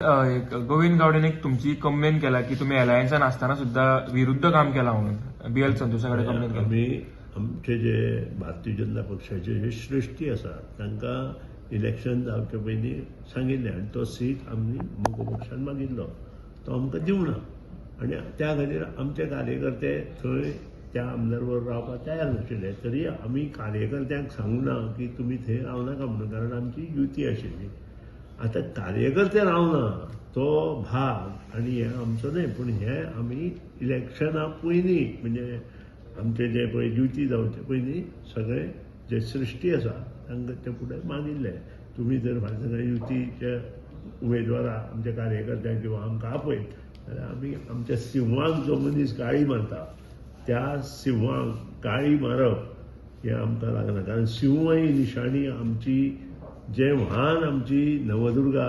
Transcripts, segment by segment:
एक गोविंद गावडेन एक तुमची कंप्लेन केला की तुम्ही अलायन्सान आसतना सुद्धा विरुद्ध काम केला म्हणून बी एल संतोषा कडेन कंप्लेन केला. आमी आमचे जे भारतीय जनता पक्षाचे जे श्रेश्ठी आसा तांकां इलेक्शन जावचे पयलीं सांगिल्लें आनी तो सीट आमी मगो पक्षान मागिल्लो, तो आमकां दिवना आनी त्या खातीर आमचे कार्यकर्ते थंय त्या आमदार बरोबर रावपाक तयार नाशिल्ले. तरी आमी कार्यकर्त्यांक सांगूं ना की तुमी थंय रावनाका म्हणून, कारण आमची युती आशिल्ली. आतां कार्यकर्ते रावना तो भाग आनी हें आमचो न्हय, पूण हें आमी इलेक्शना पयलीं म्हणजे आमचे जे पळय युती जावचे पयलीं सगळे जे सृश्टी आसा तांकां ते फुडें मागिल्ले, तुमी जर फाल्यां युतीचे उमेदवारा आमच्या कार्यकर्त्यांक किंवा आमकां आपयत जाल्यार आमी आमच्या सिंहाक जो मनीस गाळी मारता त्या सिंहाक गाळी मारप हें आमकां लागना, कारण सिंह ही निशाणी आमची, जे व्हान आमची नवदुर्गा,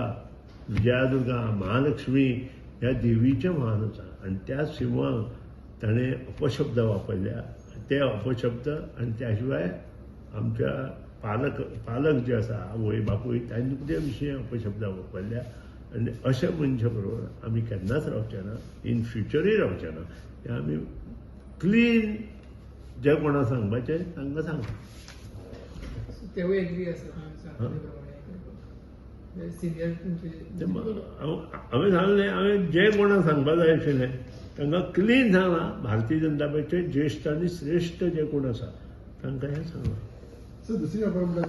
विजयादुर्गा, महालक्ष्मी ह्या देवीचें व्हान आसा आनी त्या सिंहाक ताणें अपशब्द वापरल्या, ते अपशब्द आनी त्या शिवाय आमच्या पालक जे आसा आवय बापूय तांचे विशीं अपशब्द वापरल्या आनी अशा मनशा बरोबर आमी केन्नाच रावचे ना, इन फ्युचरूय रावचे ना. हें आमी क्लीन जे कोणा सांगपाचें तांकां सांगता. तेवूय एग्री आसा तुमी सांगले प्रमाणे सिनियर तुमचे. हांवें सांगलें, हांवें जे कोणाक सांगपा जाय आशिल्लें तांकां क्लीन सांगलां. भारतीय जनता पक्षाचे ज्येश्ठ आनी श्रेश्ठ जे कोण आसा तांकां हें सांगलां. सर, दुसरी खबर म्हणल्यार